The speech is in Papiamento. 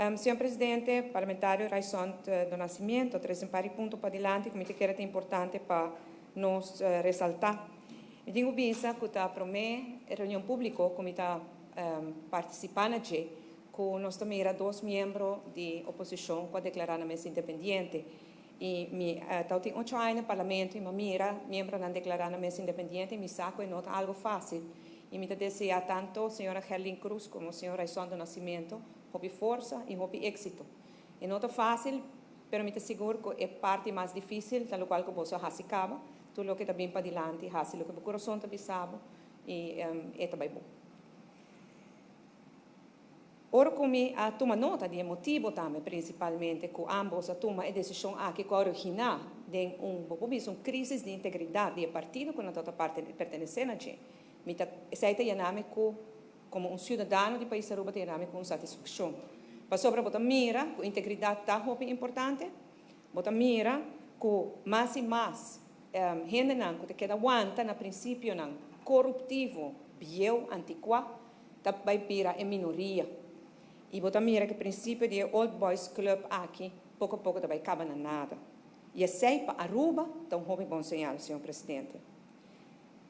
Señor Presidente, Parlamentario Ryçond do Nascimento a trece un par di punto padilanti cu mi ta kere ta importante pa nos resalta. Mi tin cu bisa cu ta prome reunion publico cu mi ta participa na dje cu nos ta mira dos miembro di oposicion cu a declara nan mes independiente. Y mi ta tin ocho aña den Parlamento y mi a mira miembronan declara nan mes independiente y mi sa cu e no ta algo facil. Y mi ta desea tanto señora Gerlin Croes como señor Ryçond do Nascimento hopi forsa y hopi exito. E no ta facil, pero mi ta sigur cu e parti mas dificil ta locual cu boso a haci caba. Tur loke ta bin padilanti, haci loke bo curason ta bisa bo y e ta bay bon. Ora cu mi a tuma nota di e motibo tambe principalmente cu ambos a tuma e decision aki cu a origina den un, bo por bisa, un crisis di integridad di e partido cu nan ta pertenece na dje, mi ta, esey ta yena mi cu Como un ciudadano di pais Aruba ta yena mi cu un satisfaccion. Pasobra bo ta mira cu integridad ta hopi importante, bo ta mira cu mas y mas hendenan cu ta keda wanta na principionan coruptivo, bieu, anticua, ta bay bira e minoria. Y bo ta mira cu e principio di e Old Boys Club aki poco poco ta bay caba na nada. Y esey pa Aruba ta un hopi bon señal, señor Presidente.